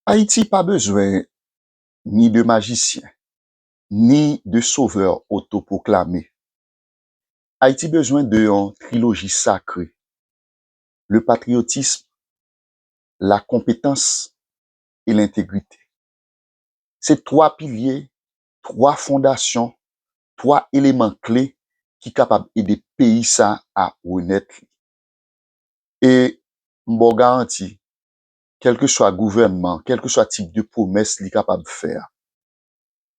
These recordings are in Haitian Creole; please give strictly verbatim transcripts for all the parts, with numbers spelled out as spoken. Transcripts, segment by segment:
Ayiti pa bezwen ni de majisyen, ni de sovè otopwoklame. Ayiti bezwen de yon triloji sakre, le patriotisme, la konpetans e lentegrite. Se twa pilye, twa fondasyon, twa eleman kle ki kapab ede peyi sa a renèt li. E m ba w garanti, kèlkeswa gouvènman, kèlkeswa tip de pwomès li kapab fè a,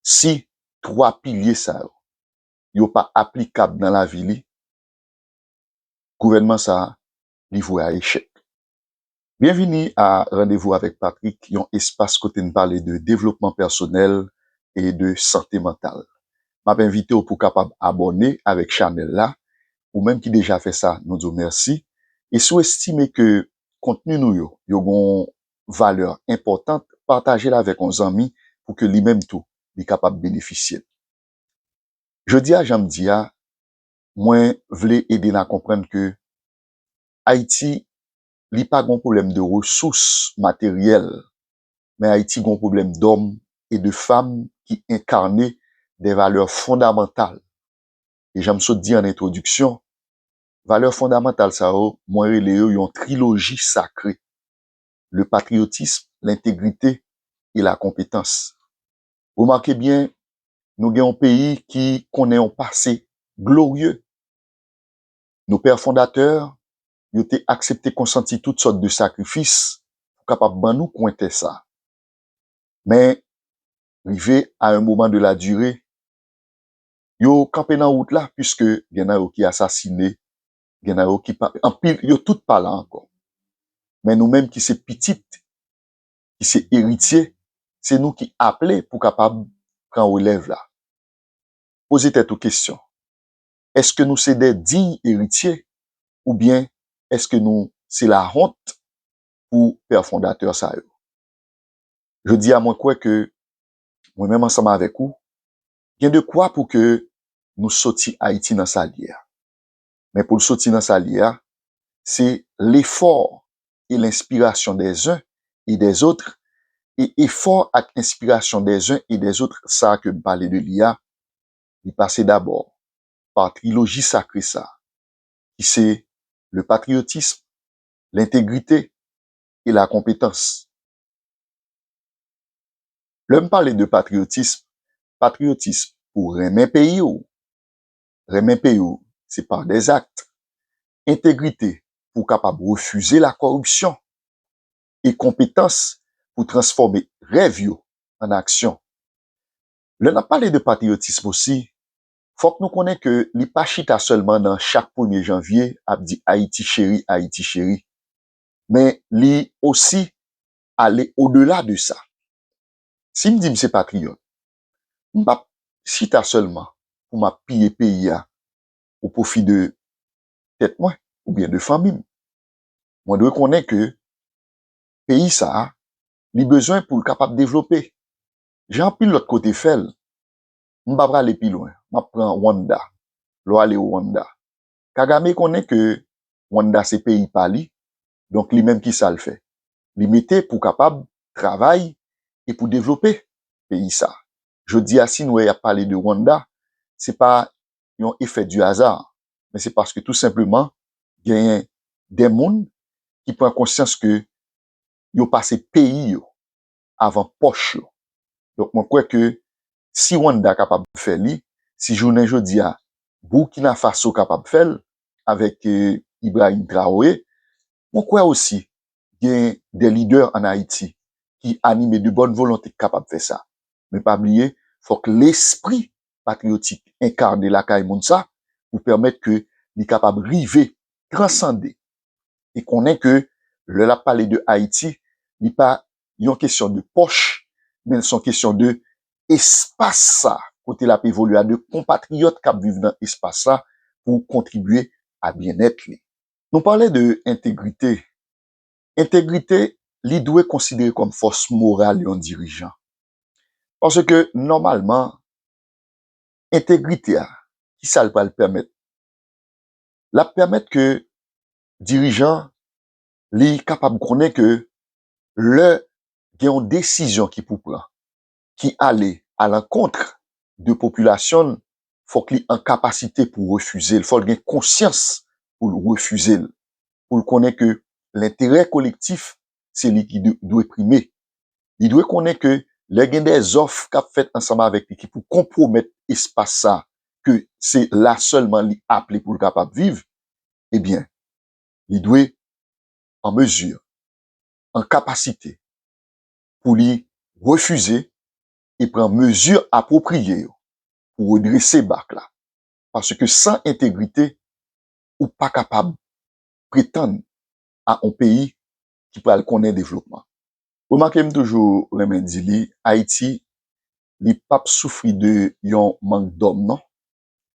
si twa pilye sa yo, yo pa aplikab nan lavi li, gouvènman sa a, li vwe a echèk. Byenvini a Randevou avèk Patrick, yon espas kote n pale de devlopman pèsonèl e de sante mantal. M ap envite w pou w kapab abòne avèk chanèl la. Ou menm ki deja fè sa, nou di w mèsi. E si w estime ke kontni nou yo, yo gen yon valè enpòtan, pataje l avèk yon zanmi pou ke li menm tou, li kapab benefisye l. Jodi a, jan m di a, mwen vle ede n a konprann ke Ayiti, li pa gen yon pwoblèm de resous materyèl, men Ayiti gen yon pwoblèm dòm e de fanm ki enkane de valè fondamantal. E jan m sot di an entwodiksyon, valè fondamantal sa yo, mwen rele yo yon triloji sakre, le patriotisme, l'intégrité et la compétence. Remake byen, nou gen yon peyi ki konnen yon pase glorye. Nou pè fondatè yo te aksepte konsanti tout sòt de sakrifis pou kapab ban nou kwen tè sa. Men, rive a un moment de la durée, yo kanpe nan wout la, piske gen nan yo ki asasine, gen nan yo ki pa, anpil, yo tout pa la ankò. Men nou menm ki se pitit, ki se eritye, se nou ki aple pou kapab pran relèv la. Poze tèt ou kesyon. Èske nou se de diy eritye oubyen èske nou se lawont pou pè fondatè sa yo? Jodi a, mwen kwè ke mwen menm ansanm avèk ou, gen de kwa pou ke nou soti Ayiti nan sa l ye a. Men pou l soti nan sa l ye a, se l'effort et l'inspiration des uns et des autres, e efò ak enspirasyon des uns et des autres, sa ke m pale de li a, li pase dabò pa triloji sakre sa, ki se le patriotisme, l'intégrité et la compétence. Lè m pale de patriyotism, patriyotism pou renmen peyi w. Renmen peyi w, se pa dèzak. Entegrite pou w kapab refize lakoripsyon. E konpetans pou transfòme rèv yo an aksyon. Lè n ap pale de patriyotism osi, fòk nou konnen ke li pa chita sèlman nan chak premye janvye ap di Ayiti cheri, Ayiti cheri. Men li osi ale odela de sa. Si m di m se patriyòt, m p ap chita sèlman pou m ap piye peyi a o pwofi de tèt mwen oubyen de fanmi m. Mwen dwe konnen ke peyi sa a, li bezwen pou l kapab devlope. Jan anpil lòt kote fè l, m pa prale pi lwen, m ap pran Rwanda. Lè w ale Rwanda, Kagame konnen ke Rwanda se peyi pa li, donk li menm ki sa l fè? Li mete pou kapab travay e pou devlope peyi sa. Jodi a, si n wè y ap pale de Rwanda, se pa yon efè di aza, men se paske tou senpleman genyen de moun ki pran konsyans ke yo pase peyi yo avan pòch yo. Donk, mwen kwè ke si Rwanda kapab fè li, si jounen jodi a Burkina Faso kapab fè l avèk, eh, Ibrahim Traoré, mwen kwè osi gen de lidè ann Ayiti ki anime de bòn volonte ki kapab fè sa. Men pa bliye, fòk lespri patriyotik enkane lakay moun sa pou pèmèt ke li kapab rive transande e konnen ke lè l ap pale de Ayiti, li pa yon kesyon de pòch, men se yon kesyon de espas sa, kote l ap evolye a, de konpatriyòt k ap viv nan espas sa pou kontribye a byennèt li. Nou pale de entegrite. Entegrite, li dwe konsidere kòm fòs moral yon dirijan. Paske, nòmalman, entegrite a, ki sa l pral pèmèt L ap pèmèt ke dirijan li kapab konnen ke lè gen yon desizyon ki pou pran, ki ale alankont de popilasyon l, fòk li an kapasite pou refize l, fòk l gen konsyans pou l refize l, pou l konnen ke lenterè kolektif, se li ki dwe prime. Li dwe konnen ke lè gen de zòf k ap fèt ansanm avèk li ki pou konpwomèt espas sa, ke se la sèlman li aple pou l kapab viv, ebyen, li dwe an mezi, an kapasite pou li refize e pran mezi apwopriye yo pou redrese bak la. Paske san entegrite, ou pa kapab pretann a yon peyi ki pral konnen devlopman. Remake m toujou renmen di li, Ayiti, li p ap soufri de yon mank dòm, non.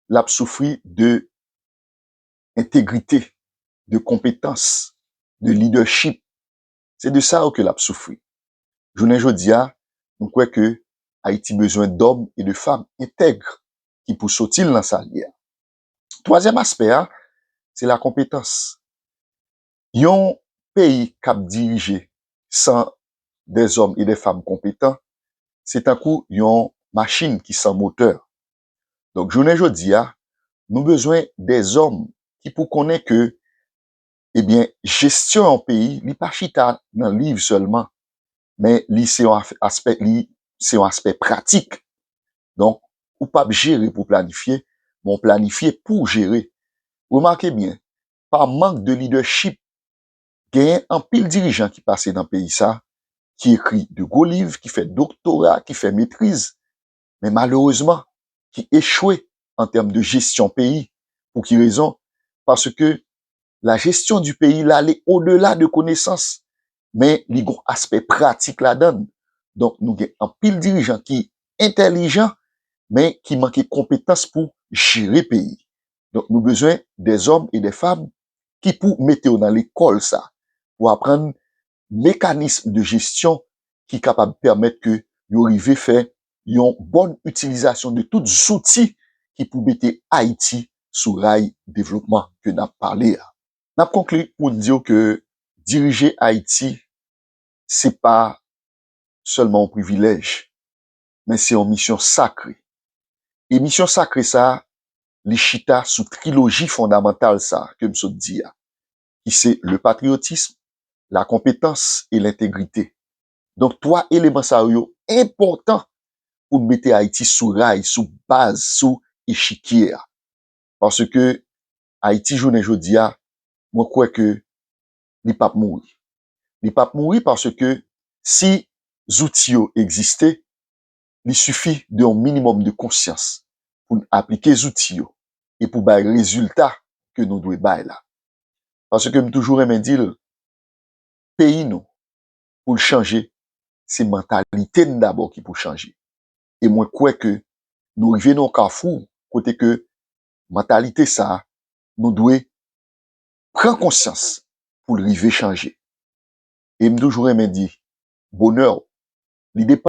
L ap soufri de entegrite, de konpetans, de lidèchip. Se de sa yo ke l ap soufri. Jounen jodi a, nou kwè ke Ayiti bezwen dòm e de fanm entèg ki pou soti l nan sa l ye a. Twazyèm aspè a, se lakonpetans. Yon peyi k ap dirije san de zòm e de fanm konpetan, se tankou yon machin ki san motè. Donk, jounen jodi a, nou bezwen de zòm ki pou konnen ke, ebyen, jesyon yon peyi, li pa chita nan liv sèlman, men li se yon af-, aspè, li se yon aspè pratik. Donk, ou p ap jere pou planifye, men w planifye pou w jere. Remake byen, pa mank de lidèchip, genyen anpil dirijan ki pase nan peyi sa, ki ekri de gwo liv, ki fè doktora, ki fè metriz, men malerezman, ki echwe an tèm de jesyon peyi. Pou ki rezon? Paske la gestion du pays, l ale odela de konesans, men li gon aspè pratik ladan l. Donk, nou gen anpil dirijan ki entèlijan, men ki manke konpetans pou jere peyi. Donk, nou bezwen de zòm e de fanm ki pou mete yo nan lekòl sa, pou aprann mekanism de jesyon ki kapab pèmèt ke yo rive fè yon bòn itilizasyon de tout zouti ki pou mete Ayiti sou ray devlopman ke n ap pale a. N ap konkli pou n di w ke dirije Ayiti, se pa sèlman yon privilèj, men se yon misyon sakre. E misyon sakre sa a, li chita sou triloji fondamantal sa a ke m sot di a, ki se le patriotisme, la compétence et l'intégrité. Donk, twa eleman sa yo, yo enpòtan pou n mete Ayiti sou ray, sou baz, sou echikye a. Paske Ayiti, jounen jodi a, mwen kwè ke li p ap mouri. Li p ap mouri paske si zouti yo egziste, li sifi de yon minimòm de konsyans pou n aplike zouti yo e pou bay rezilta ke nou dwe bay la. Paske m toujou renmen di l, peyi nou, pou l chanje, se mantalite n dabò ki pou chanje. E mwen kwè ke nou rive nan yon kafou kote ke mantalite sa a, nou dwe pran konsyans pou l rive chanje. E m toujou renmen di, bonè w, li depann